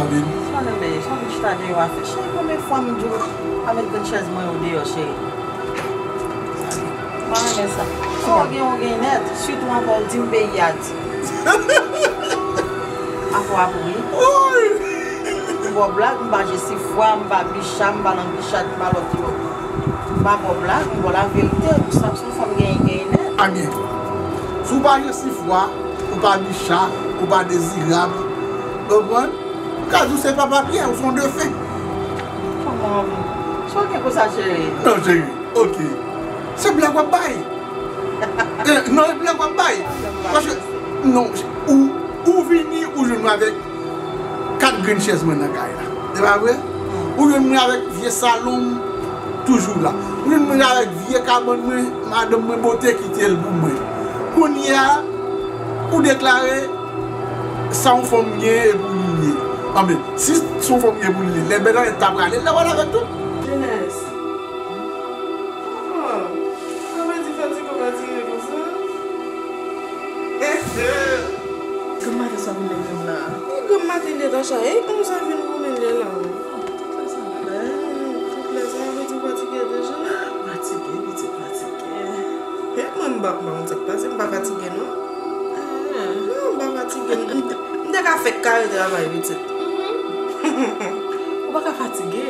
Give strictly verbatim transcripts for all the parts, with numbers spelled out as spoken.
Sa w vin peye, sa w vin chita deyò a fè? Cheri, konbyen fwa m di w pa met grenn chèz mwen yo deyò, cheri? Mwen renmen sa. Sa w gen, w gen nèt, sitou ankò w di m peyi a di. Afè w ap ri. M ba w blag, m pa jesifwa, m pa bicha, m pa lanbichad, m pa lòt yo. M pa ba w blag, m ba w laverite. Sa, se yon fanm genyen, genyen nèt. Anyen. Si w pa jesifwa, ou pa bicha, ou pa dezirab, ou konprann? Ou ka di w se papa Pyè, ou se yon defen. Kòman? Sa w gen konsa, cheri? Non, cheri, ok. Se blag w ap bay. Eh, non, e blag w ap bay. Paske, non, ou, ou vini, ou jwenn mwen avèk kat grenn chèz mwen nan kay la. Se pa vre? Ou jwenn mwen avèk vye salon m toujou la. Ou jwenn mwen avèk vye kabann mwen, madanm mwen bote kite l pou mwen. Kounye a, ou deklare sa yon fanm gen e pou li ye. Anben, si se yon fanm gen pou li ye, lè bèl anyen ta prale, lè w al avèk tout. Jenès. Ah, sa vle di fatige w fatige konsa? Granm maten sa vin leve m la. Granm maten Natacha, e konsa vin goumen lè la. Tout lè sa fè. Tout lè sa vle di w fatige deja? Fatige, pitit, fatige. E mwen m pa, m pa konn sa k pase, m pa fatige non. Non, m pa fatige. M, m te ka fè kare travay pitit. Ou pa ka fatige.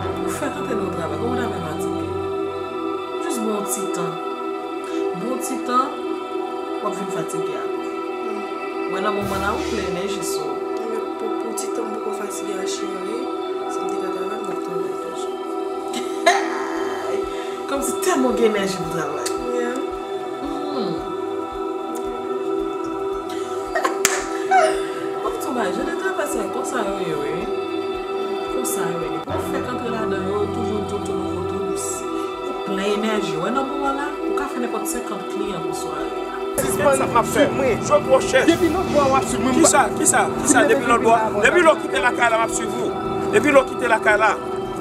Ou fèk antre nan yon travay, kòman w ta fè fatige? Jis bon ti tan. Bon ti tan, w ap vin fatige apre. Mwen nan moman la, ou plen enèji sou ou. Men pou, pou ti tan m poko fatige a cheri, si m te ka travay, m t ap travay toujou. Kòmsi tèlman w gen enèji pou travay. Yeah. Hmm. Mwen di w bagay, jan de travay sa yo, konsa yo ye, wi. Konsa yo ye. Depi w fèk antre ladan yo, yo toujou di w tou nouvo, tou dous. Ou plen enèji. Wè nan moman la, ou ka fè nenpòt senkant kliyan pou sware a. Sispann sa m ap fè. Mwen, je crochè. Depi lòt bò a w ap swiv mwen. Kisa, kisa, kisa, depi lòt bò a? Depi lè w kite lakay la, m ap swiv ou. Depi lè w kite lakay la.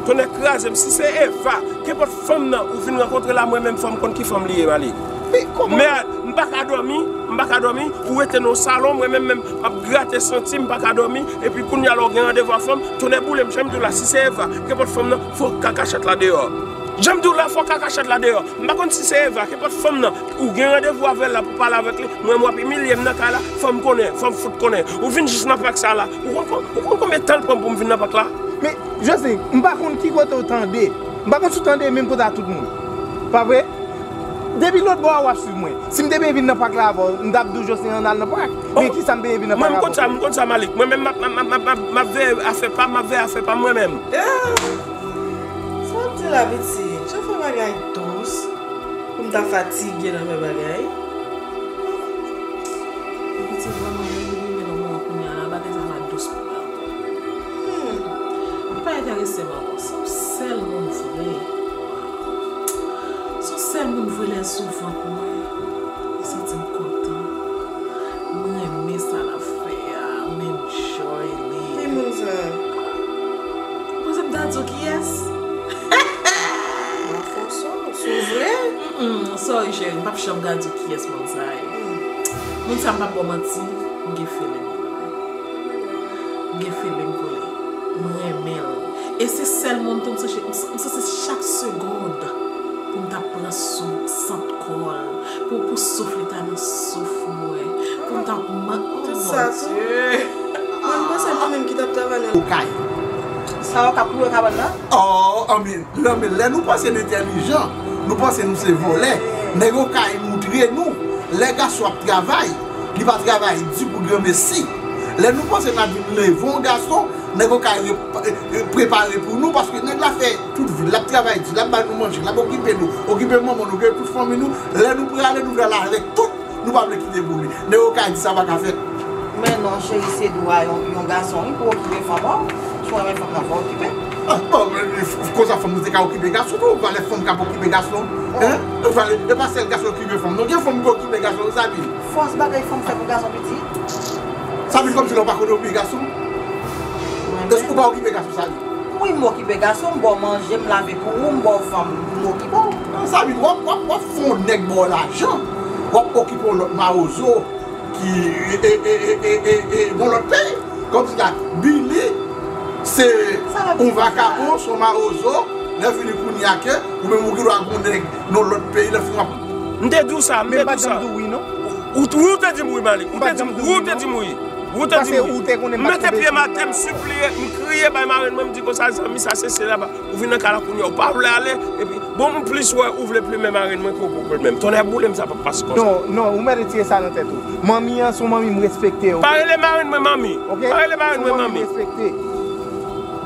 Tonnè kraze m, si se Eva, kenpòt fanm nan ou vin rankontre la, mwen menm fò m konn ki fanm li ye, Malik. Men kòman? Mèd, m pa ka dòmi, m pa ka dòmi, ou rete nan yon salon, mwen menm, menm, m ap grate santi m, m pa ka dòmi, epi kounye a la w gen randevou a fanm, tonnè boule m, jan m di w la, si se Eva, kenpòt fanm nan, fò w ka kachèt la deyò. Jan m di w la, fò w ka kachèt la deyò. M pa konn si se Eva, kenpòt fanm nan, ou gen randevou avè l la pou pale avèk li, mwen menm w ap imilye m nan kay la, fò m konnen, fò m fout konnen. Ou vin jis nan pak sa la, ou konn, ou konn konbyen tan l pran pou m vin nan pak la? Men, Jose, m pa konn ki kote w tande. M pa konn si w tande menm kote a tout moun. Pa vre? Depi lòt bò a w ap swiv mwen. Si m te benyen vin nan pak la avè w, m t ap di w Jose ann al nan pak. Men kisa m benyen vin nan pak avè w? Mwen, m konn sa, m konn sa, Malik. Mwen menm, m ap, m ap, m ap, m ap, m ap, m ap veye afè pa m, m ap veye afè pa m mwen menm. Sa w ap di la, pitit? Jan fè bagay dous. Pou m ta fatige nan fè bagay. Epi ti vrèman, lè m rive nan moman kounye a la, bagay sa pa dous pou mwen ankò. Hmm. Li pa enterese m ankò. Se yon sèl moun vre. Se yon sèl moun vre lè l sou vant mwen. M santi m kontan. M renmen sa l ap fè a. M enjoy li. Ki moun sa? Ou panse m ta di w kiyès? M ap fòse w, si w vle. Mm, sorry, cheri, m p ap janm ka di w kiyès moun sa ye. Moun sa, m p ap ba w manti, m gen feeling pou li. M gen feeling pou li. M renmen l. E se sèl moun tou, m santi, m santi chak segonn pou m ta pran sou sant kò l, pou, pou souf li ta nan souf mwen, pou m ta man-, oh, Mon Dieu. Mwen, m panse mwen menm ki t ap travay nan. Okay. Sa w k ap louwe kabann nan? Oh, I mean, Lanmen, lè nou panse n entèlijan, nou panse nou se vòlè, nèg yo kay moutre nou, lè gason ap travay, li pa travay di pou granmesi. Lè nou panse n ap vin leve yon gason, nèg yo kay rep-, eh, eh, prepare pou nou, paske nèg la fè tout vi l, l ap travay di, l ap ba nou manje, l ap okipe nou, okipe manman nou, okipe tout fanmi nou. Lè nou prale, nou prale avèk tout. Nou pa vle kite pou li. Nèg yo ka di sa pa ka fèt. Men non, cheri, se dwa yon, yon gason, wi, pou okipe fanm, wi. Si w renmen fanm nan, fò w okipe. Ah, bon, men, f-, f-, konsa fanm nou te ka okipe gason tou, valè fanm k ap okipe gason. Hein? Valè, e pa sèl gason okipe fanm. Non, gen fanm ki okipe gason, wi, Sabine. Fòs bagay fanm fè pou gason piti. Sabine, kòmsi lè w pa konn okipe gason. Èske w pa okipe gason, Sabine? Wi, m okipe gason, m ba w manje, m lave pou ou, m ba w fanm, m okipe w. Non, Sabine, w ap, w ap, w ap fè yon nèg ba w lajan, w ap okipe yon lòt mawozo ki, e, e, nan lòt peyi. Kòmsi la, Billy, Se yon vakabon, se yon mawozo, lè fini kounye a ke ou menm ou gen dwa gon nèg nan lòt peyi, lè fini w ap. M te di w sa, m te di w sa. Ou, ou, ou te di m wi, Malik. Ou te di m, ou te di m wi. Ou te di m wi. M mete pye m atè, m sipliye, m kriye bay marenn mwen, m di konsa, zanmi, sa se, se laba. Ou vin nan kay la kounye a, ou pa vle ale, epi, bon, m plis wè ou vle plimen marenn mwen ke w pou plimen m. Tonnè boule m, sa p ap pase konsa. Non, non, ou mèt retire sa nan tèt ou. Manmi an, se yon manmi m respekte, oke? Pa rele marenn mwen manmi. Oke? Pa rele marenn mwen manmi. Se yon manmi m respekte.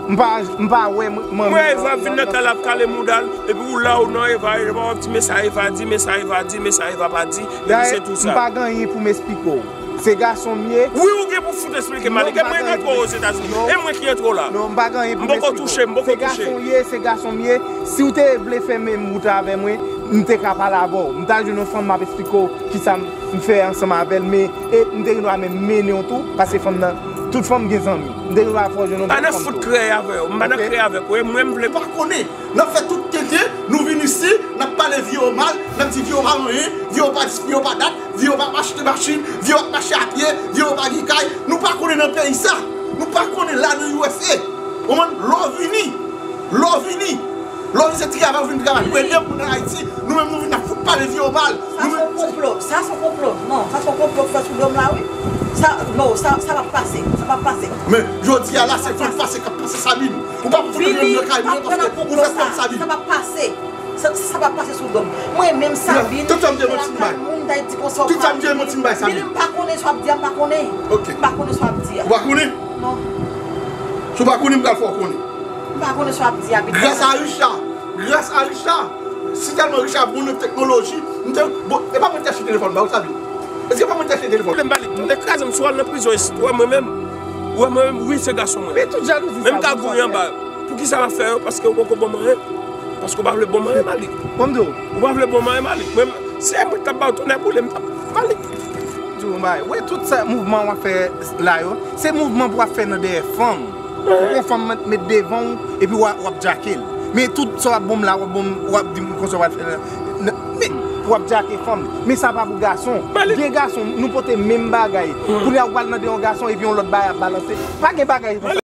M pa, m pa wè m-, manmi an. Mwen, Eva vin nan kay la ap kale mouda l, epi ou la ou nan Eva, Eva w ap di, men sa Eva di, men sa Eva di, men sa Eva pa di, epi se tou sa. M pa gen anyen pou m esplike w. Se gason m ye. Wi, ou gen pou fout esplike, Malik. E mwen ki antre w Ozetazini. E mwen ki antre w la. Non, m pa gen anyen pou m esplike w. M poko touche, m poko touche. Se gason w ye, se gason m ye. Si w te vle fèmen wout avè mwen, m te ka pale avè w. M ta jwenn yon fanm, m ap esplike w kisa m, m fè ansanm avè l, men e m te gen dwa menm mennen w tou, paske fanm nan, tout fanm gen zanmi. M te gen dwa fè w jwenn yon bèl fanm tou. Pa nan fout krèy avè w. M pa nan krèy avèk ou. E mwen, m vle. Pa konnen. N ap fè tout tenten, nou vin isi, n ap pale vye yo mal, n ap di vye yo pa anyen, vye yo pa dis, vye yo pa dat, vye yo pa achte machin, vye yo ap mache a pye, vye yo pa gen kay. Nou pa konnen nan peyi sa. Nou pa konnen la nan U S A. Ou konprann? Lè w vini, lè w vini, lè w vini se travay ou vin travay. Ou ede moun nan Ayiti, nou menm nou vin ap fout pale vye yo mal. Sa se yon konplo, sa se yon konplo. Non, sa se yon konplo k fè sou do m la, wi. Sa, non, sa, sa p ap pase, sa p ap pase. Men, jodi a la, se fè pase k ap pase, Sabine. Ou pa pou fout antre nan kay mwen paske ou fè kòb Sabine. Sa p ap pase. Sa, sa p ap pase sou do m. Mwen menm Sabine, se lakay moun m ta di konsa w pa vini. Tout sa m di e manti m bay Sabine. Bili m pa konnen sa w ap di a, m pa konnen. Ok. M pa konnen sa w ap di a. Ou pa konnen? Non. Si w pa konnen, m pral fè w konnen. M pa konnen sa w ap di a, biten. Gras a Richard. Gras a Richard. Si tèlman Richard bon nan teknoloji, m te, bon, e pa mwen te achte telefòn ba ou, Sabine. Èske pa mwen te achte telefòn? Pwoblèm pa li. M te kraze m sou al nan prizon isit. Ou wè mwen menm? Ou wè mwen menm? Wi, se gason mwen. Men tout jalouzi sa. Men m ka goumen anba. Poukisa m ap fè yo? Paske ou poko ban m anyen. Paske ou pa vle ban m anyen, Malik. Bon, m di w. Ou pa vle ban m anyen, Malik. Men si e mwen k t ap ba w tonnè boule, m t ap, Malik. M di w yon bagay. Wè tout sa mouvman w ap fè la yo, se mouvman pou w ap fè nan dèyè fanm. Ou pran fanm met, met devan w, epi w a, w ap djake l. Men tout sa w ap ban m la, w ap ban m, w ap di m konsa w pral fè nan, nan, men w ap djake fanm. Men sa pa pou gason. Gen gason, nou pote menm bagay. Kounye a ou pral nan de yon gason, epi yon lòt bagay ap balanse. Pa gen bagay konsa.